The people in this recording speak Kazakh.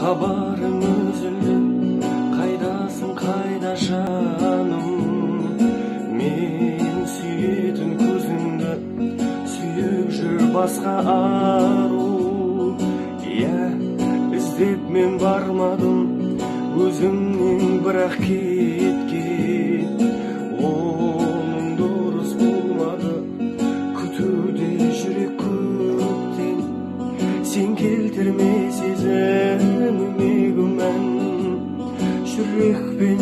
Хабарың үзілді, қайдасың, қайда жаным? Мен сүйетін көзіңді сүйіп жүр басқа ару. Иә, іздеп мен бармадым, өзіңнен бірақ кеткен. Оның дұрыс болмады, күтуде жүрек көптен. Сен келтірме сезіміме күмән, жүрекпен